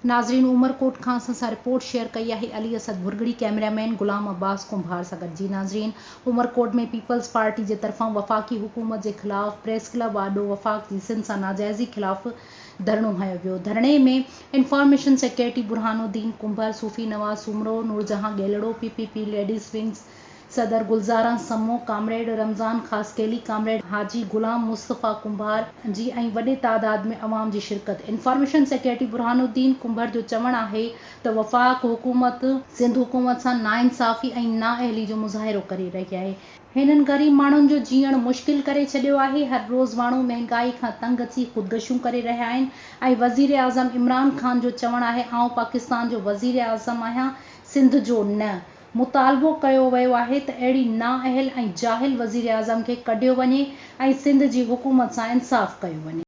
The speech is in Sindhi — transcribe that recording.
ناظرين عمرڪوٽ کان اسان سان رپورٽ شيئر ڪئي آهي علي اسد ڀرڳڙي ڪئميرا مين غلام عباس ڪنڀار سان گڏجي ناظرين عمرڪوٽ ۾ پيپلز پارٽي جي طرفان وفاقي حڪومت جي خلاف پريس ڪلب آڏو وفاق جي سنڌ سان ناجائزي خلاف ڌرڻو هنيو ويو ڌرڻي ۾ information secretary Burhanuddin Kumbhar Sufi Nawaz Soomro Noorjahan Gelro P P P ladies wings صدر گلزاران سمون، ڪامريڊ رمضان خاصخيلي، ڪامريڊ حاجي غلام مصطفيٰ ڪنڀار جي ۽ وڏي تعداد ۾ عوام جي شرڪت. انفارميشن سيڪريٽري برهان الدين ڪنڀر جو چوڻ آهي ته وفاق حڪومت سنڌ حڪومت سان ناانصافي ۽ نااهلي جو مظاهرو ڪري رهي آهي. هنن غريب ماڻهن جو جيئڻ مشڪل ڪري ڇڏيو آهي، هر روز ماڻهو مهنگائي کان تنگ اچي خودڪشيون ڪري رهيا آهن ۽ وزيراعظم عمران خان جو چوڻ آهي آئون پاڪستان جو وزيراعظم آهيان سنڌ جو نه. مطالبو ڪيو ويو آهي ته اهڙي نااهل ۽ جاهل وزيراعظم کي ڪڍيو وڃي ۽ سنڌ جي حڪومت سان انصاف ڪيو وڃي.